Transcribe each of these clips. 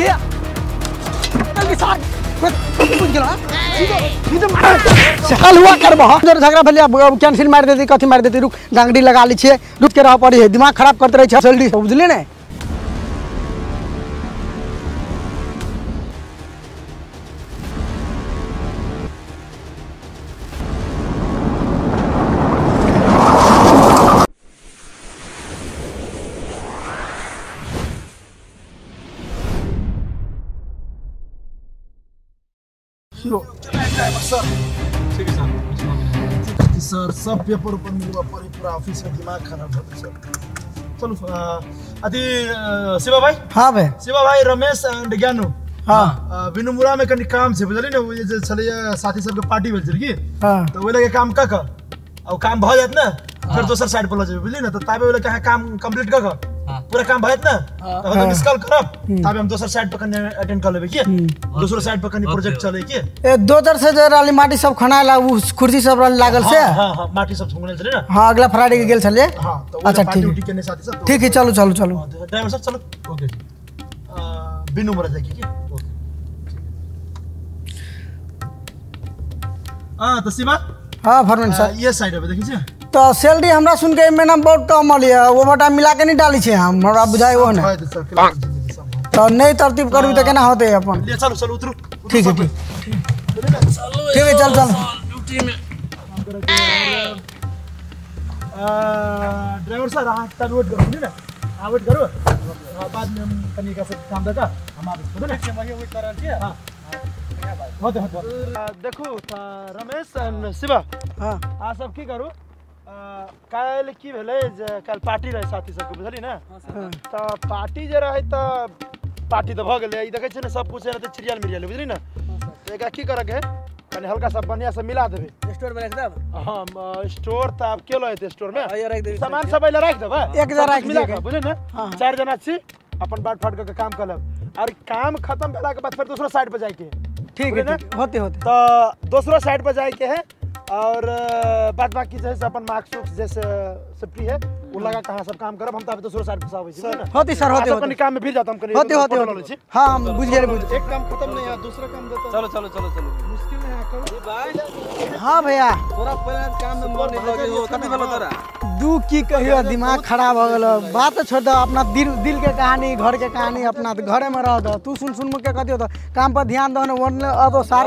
के के साथ बुझ गेल। चल हुआ करबह झगड़ा भेलै कैंसिल मारि देती कथी मारि देती। रुक गांगड़ी लगा लै छियै, रुक के रह पड़ी है, दिमाग खराब करते रहै छै जल्दी, बुझलियै ने। सर सब पेपर ऊपर मिलवा पड़ी, पूरा ऑफिस में दिमाग खराब हो सर। चलो अति शिवा भाई। हाँ भाई शिवा भाई, रमेश एंड ज्ञानू। हाँ बिनुमुरा में कनी काम छै बुझली ने, ओ जे छलैया साथी सबके पार्टी भेल छल की। हाँ त ओइ लगे काम क क आ काम भ जायत ने फिर दोसर साइड पर ल जेबै बुझली ने। त ताबे ओइ लगे अहाँ काम कंप्लीट क क पूरा काम भ जायत ने त हम मिस कॉल करब, ताबे हम दोसर साइड पर कनी अटेंड क लेबै की, दोसर साइड पर कनी प्रोजेक्ट चलै की। ए दोसर से जे रहली माटी सब खनाला उ कुर्सी सब रहल लागल से। हां हां माटी सब छुंगल छलै ने। हां अगला फ्राइडे के गेल छलै। हां त अच्छा पार्टी ठीक उटी केने साथी सब। ठीक है चलो चलो चलो ड्राइवर साहब चलो। ओके जी बिनु मर जाए की। ओके हां त शिवा। हां फरमान सर ये साइड पे देखै छी तो सैलरी हमरा सुन के महीना बहुत कम आयल है, वो बटा मिला के नहीं डाली छे हम, हमरा बुझाय वो ने तो नहीं तरतीब करबी त केना होते अपन। ले चलो चलो उतरू। ठीक है ठीक ठीक है चल चल ड्यूटी में। ड्राइवर सर अहाँ तब वेट करू ने, अहाँ वेट करू, बाद में हम कनी का सब काम दका हम आबै छी ने। ठीक वेट कर रहल छी। हां होते होते देखू रमेश एंड शिवा। हां अहाँ सब की करू, काल्हि की भेलै जे काल्हि पार्टी रहै साथी सबके बुझली ने। तऽ पार्टी जे रहै तऽ पार्टी तऽ भऽ गेलै, ई देखै छियै ने सब कुछ एना तऽ छिड़ियल मिरियल बुझली ने। तऽ एकरा की करऽके है कनि हल्का सा बढ़िआँ से मिला देबै। स्टोर में राखि देब। हाँ स्टोर तऽ आब के लऽ जेतै स्टोर में, सामान सब एहि राखि देबै एक जगह राखि मिला कऽ बुझली ने। 4 जना छी अपन बाट फाट कऽ काम कऽ लेब, और काम खत्म भेलाके बाद फेर दोसरो साइड पर जाइके है। ठीक है होते होते तऽ दोसरो साइड पर जाइके है, और बाद बाकी जे है से अपन मास्क उस्क जैसे सेफ्टी है वो लगा कहाँ सब काम करब हम। तब दोसरो साइड पर आबै छी ने। होती सर होते होते काम में भिड़ जात हम कनी होते होते। हां हम बुझ गेल बुझ, एक काम खत्म नहीं है दूसरा काम देता। चलो चलो चलो चलो मुश्किल नहीं है करो भाई। हां भैया तोरा पहले काम में मन नहीं लगे हो कथि भेलो तोरा दू की कहियो दिमाग खराब हो गेल। बात छोड़ दो अपना दिल दिल के कहानी घर के कहानी अपना घरे में रह दो। तू सुन सुन के कथि होतो, काम पर ध्यान दो ने वरना तो सार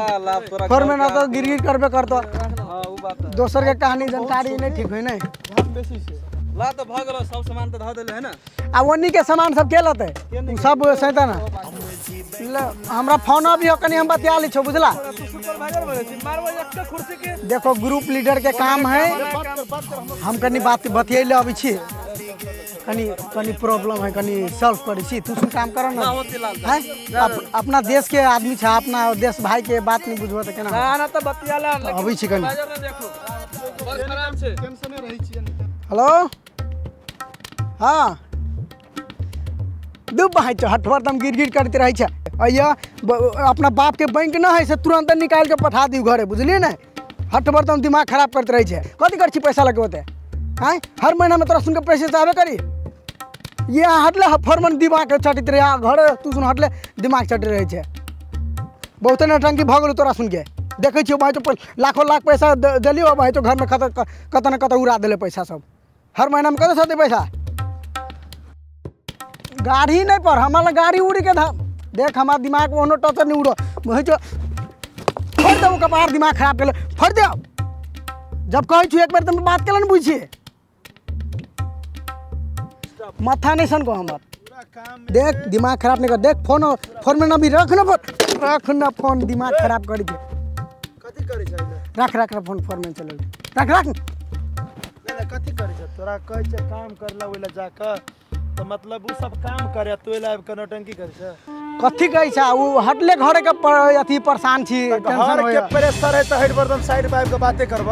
घर में न तो गिर गिर करबे करतो। हां उ बात दोसर के कहानी जानकारी नहीं ठीक होई ने। ध्यान बेसी छै ला त भ गेलो सब सामान त ध देले है ना। आ ओनी के सामान सब के लते उ सब सैता ना। हमरा फोन अभी हो कनी हम बतिया लै छौ बुझला। तू सुपरवाइजर बने छी मारबो एकटा कुर्सी के। देखो ग्रुप लीडर के काम है, हम कनी बात बतियैले अबै छी, कनी कनी प्रॉब्लम है कनी सॉल्व करै छी। तू सुन काम कर ना है, अपना देश के आदमी छ, अपना देश भाई के बात नहीं बुझबो त केना। ना ना त बतियाला अबै छी कनी। देखो बड़ खराब छै टेंशन में रहै छी। हेलो हाँ दू भाई हटवर दम गिर गिर करते रहे छै। अइया अपना बाप के बैंक न है से तुरंत निकाल के पठा दियौ घरे बुझलियै ने। हटवर दम दिमाग खराब करते रहे छै। कथी कर छी पैसा लगे होते आँय, हर महीना में तोरा सुन के पैसे तो आबे करी। ये हटले फरमन दिमाग चटित रहे घर, तू सुन हटले दिमाग चटित रहे छै। बहुते नौटंकी भऽ गेलौ तोरा सुन के। देखै छियौ भाई तो लाखों लाख पैसा देलियौ भाई तो घर में कतऽ कतऽ न कतऽ उड़ा देले पैसा सब। हर महीना में कतऽ से पैसा गाड़ी नहीं पर हमारा गाड़ी उड़ी के था। देख हमारा दिमाग ओनो टचर नहीं उड़ो वही जो फोड़ दे कपार दिमाग खराब कर फोड़ दे। जब कहै छी एक बार तुम बात केला नहीं बुझिए माथा नहीं सन को हमार। देख दिमाग खराब नहीं कर, देख फोन फोन में ना भी रख ना फोन, रख ना फोन दिमाग खराब कर दे। कथि करै छै रख रख फोन फोन में चल रख रख। नहीं नहीं कथि करै छै तोरा कहै छै काम करला ओइला जाके तो मतलब उ सब काम करे तो ओइला आबि के नौटंकी करै छै। कथि कहै छै उ हटले घरे के अथी परेशान छी टेंशन होय के प्रेशर है त हट बरदम साइड पर आबि के बाते करब।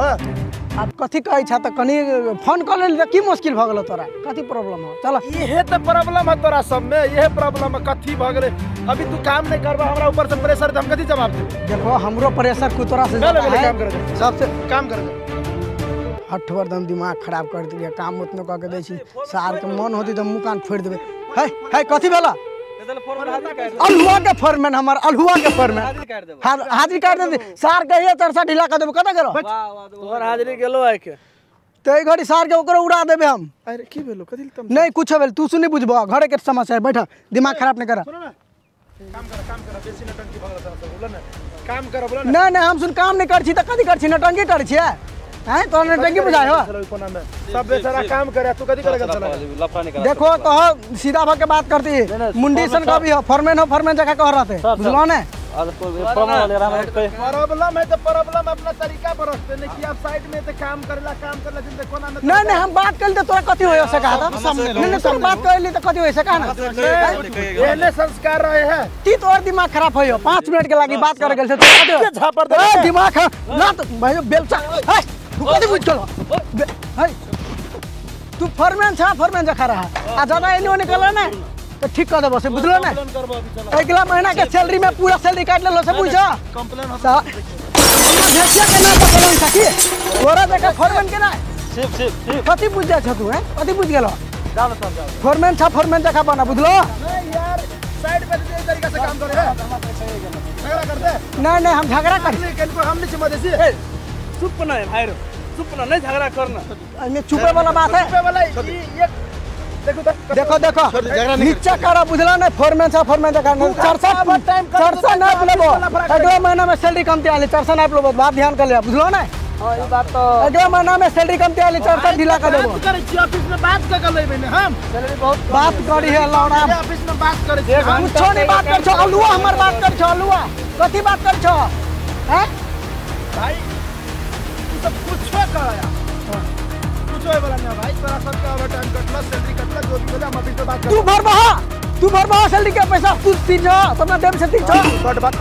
आब कथि कहै छ त कनी फोन कर लेल त की मुश्किल भ गेल तोरा, कथि प्रॉब्लम हो? चल इहे त प्रॉब्लम है तोरा सब में, इहे प्रॉब्लम है कथि भ गेलै। अभी तू काम नहीं करबा हमरा ऊपर से प्रेशर त हम कथि जवाब देब? देखो हमरो प्रेशर को तोरा से ज्यादा है, काम कर सबसे काम कर। हठ बरदम दिमाग खराब कर दिया काम उतनो क के दै छी सार के मन होती त मुंह कान फोड़ देबे। है है कथि भेला? अलहुआ के फरमैन हमर अलहुआ के फरमैन हाजिरी काट दे सार कहिए चरसा ढीला कर देबो कत गेलो वाह वाह तोहर हाजिरी गेलो आइ के त ए घड़ी सार के ओकरो उड़ा देबे हम। अरे की भेलो कथि तम नहीं कुछ भेल तू सुनी बुझबो घरे के समस्या है बैठ दिमाग खराब नहीं कर। सुनो ना काम कर बेसी नटंकी भगला त बोल ना काम कर बोल ना। नहीं नहीं हम सुन काम नहीं कर छी त कथि कर छी नटंकी कर छी हैं तो नटंकी बुझाय हो कोना में सब बेचारा काम करे तू कथि करे चला लफड़ा निकाल। देखो तो सीधा भ के बात करती मुंडी सन कभी हो फरमैन हो फरमैन जगह कह रहते बुझलो ने। प्रॉब्लम है तो प्रॉब्लम अपना तरीका पर रखते नहीं कि आप साइड में तो काम करेला जिंदे कोना में। नहीं नहीं हम बात कर ले तोरा कथि होय से कहा था नहीं नहीं तोरा बात कर ले तो कथि होय से कहा ना एने संस्कार रहे है ती तोर दिमाग खराब होय 5 मिनट के लागी बात कर गेल से तोरा झापड़ दे दिमाग ना तो भाई बेलचा है कथि बुझ गेलो है तू फरमैन छा फरमैन जखा रहा आ ज्यादा एने ओने करला ना तो ठीक कर देबो से बुझलो ना। अगला महीना के सैलरी में पूरा सैलरी काट लेलो से बुझ कंप्लेन हो देखिए के ना पकड़न सकी तोरा देखा फरमैन के ना सिर्फ सिर्फ कथि बुझ जा छ तू हैं कथि बुझ गेलो जाओ सर जाओ फरमैन छा फरमैन जखा बना बुझलो। नहीं यार साइड पे दे तरीका से काम करे है झगड़ा कर दे। नहीं नहीं हम झगड़ा कर नहीं कल हम नहीं मदेसी चुप ना भाई चुप ना नहीं झगड़ा करना एमे चुपे वाला बात है चुपे वाला ये देखो देखो देखो नीचा करा बुझला नहीं फरमैन छा फरमैन जखा चरसा चरसा ना लेबो अगला महीना में सैलरी कमती आले चरसा ना लेबो बात ध्यान कर ले बुझलो ना। हां ई बात तो अगला महीना में सैलरी कमती आले चरसा ढीला कर देबो। बात करै छी ऑफिस में बात कर लेबे ने हम सैलरी बहुत बात करी है लौड़ा ऑफिस में बात करै छी कुछो नहीं बात कर छो अलुआ हमर बात कर छो अलुआ कथि बात कर छो हैं भाई तू सब कुछो कर यार कुछ होय वाला नहीं भाई तोरा सब का ओवर टाइम कटला सैलरी कटला जो भी होला हम ऑफिस में बात कर तू भरबा सैलरी के पैसा तू तीन छो तब ना देब से तीन छो बट बात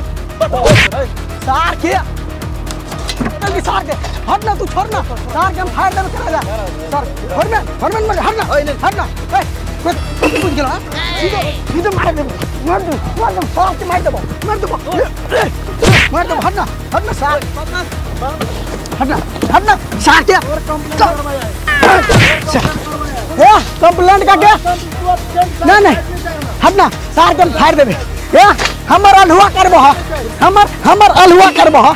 सार के जल्दी सार के हट ना तू छोड़ ना सार के हम फाड़ देब चला जा सर फरमैन मत हट ना हट ना ए कुछ बुझ गेलो सीधे सीधे मार देब मार दे सार के मार देब मार देब हट ना सार हट ना सार के और कंप्लेंट करवाया ए कंप्लेंट का क्या नहीं नहीं हट ना सार के फाड़ देबे ए हमर अलहुआ करबो हमर हमर अलहुआ करबो हैं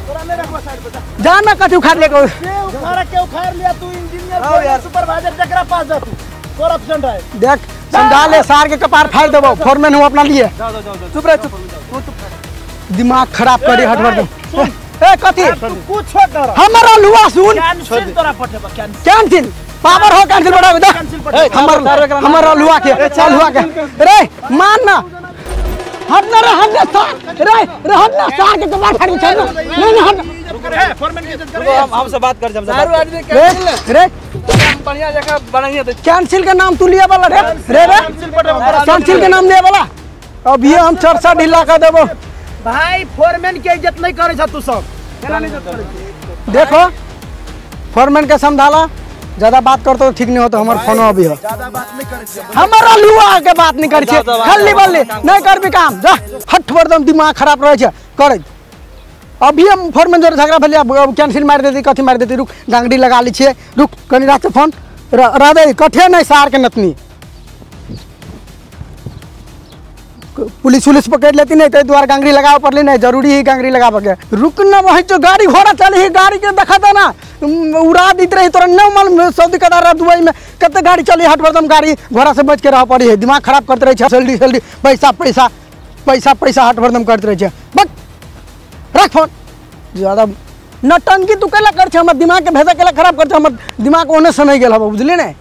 तोरा नहीं रखबो साइड पे जा ना कथि उखाड़ ले के उखाड़ के उखाड़ लिया तू इंजीनियर सुपरवाइजर जकरा पास जा तू करप्शन है देख समझा ले सार के कपार फाड़ देबो फोरमैन हूं अपना लिए जाओ जाओ जाओ चुप रह चुप दिमाग खराब करी हट दे ए कथि तू कुछ कर हमर अलहुआ सुन कैंसिल तोरा पठेबा कैंसिल पावर हो कैंसिल बढ़ावे दे हमर हमर अलहुआ के रे मान ना हट ना रे हट ना सार रे रे हट ना सार के कपार फाड़ के छोड़ ना नहीं नहीं हट करे फोरमैन की इज्जत करे हम हमसे बात कर हमसे बात आदमी कैंसिल रे बढ़िया जगह बनाइए दे कैंसिल के नाम तू लिया वाला रे रे रे कैंसिल के नाम लिया वाला अब ये हम चरसा ढीला कर देबो भाई फोरमैन के इज्जत नहीं करे छ तू सब केना नहीं इज्जत करे देखो फोरमैन के समझाला ज्यादा बात करतो तो ठीक नहीं होतो हमर फोनो अभी हो ज्यादा बात नहीं करे छी हमर अलुआ के बात नहीं करे छी खल्ली बल्ली नहीं करबी काम जा हट बरदम दिमाग खराब रहे छै करे अभी हम फोरमैन जोरे झगड़ा भेलै अब कैंसिल मार देती कथि मार देती रुक गांगड़ी लगा ली छियै रुक कनी राख फोन रह दे कठे नहीं सार के नतनी पुलिस उलिस पकड़ लेती नहीं तो द्वार गांगड़ी लगावे पड़ली नहीं जरूरी है गांगड़ी लगावे के रुक ना वही जो गाड़ी घोड़ा चली है गाड़ी के देखा था ना उड़ा देते रही तोरा न मालूम सऊदी कतार दुबई में कते गाड़ी चली हट बरदम गाड़ी घोड़ा से बच के रह पड़ी है दिमाग खराब करते रहे सैलरी सैलरी पैसा पैसा पैसा पैसा हट बरदम करते रहे बस रख फोन ज्यादा नटंकी तू केला कर हमर दिमाग के भेजा केला खराब कर हमर दिमाग ओने से नहीं गेल हबो बुझली नहीं।